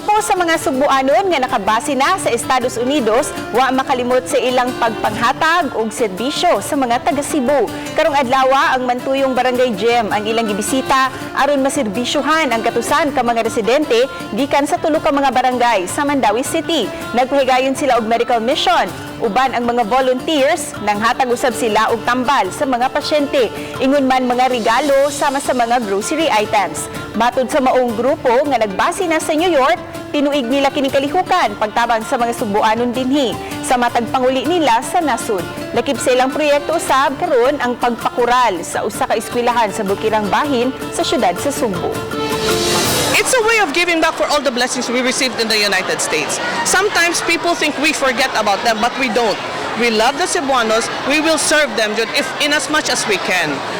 Grupo sa mga Sugbuanon nga nakabase na sa Estados Unidos wa makalimot sa ilang pagpanghatag og serbisyo sa mga taga Cebu. Karong adlaw, ang Mantuyong Barangay Gym ang ilang gibisita aron maserbisyuhan ang katusan ka mga residente gikan sa tulo ka mga barangay sa Mandaue City. Nagpahigayon sila og medical mission uban ang mga volunteers, nanghatag usab sila og tambal sa mga pasyente. Ingon man mga regalo sama sa mga grocery items. Matud sa maong grupo nga nagbase na sa New York, tinuig nila kining kalihukan pagtabang sa mga Sugbuanon dinhi sa matag panguli nila sa nasud. Lakip sa ilang proyekto usab karon ang pagpakural sa usa ka eskwelahan sa Bukirang Bahin sa syudad sa Sugbo. It's a way of giving back for all the blessings we received in the United States. Sometimes people think we forget about them, but we don't. We love the Cebuanos. We will serve them jud, if in as much as we can.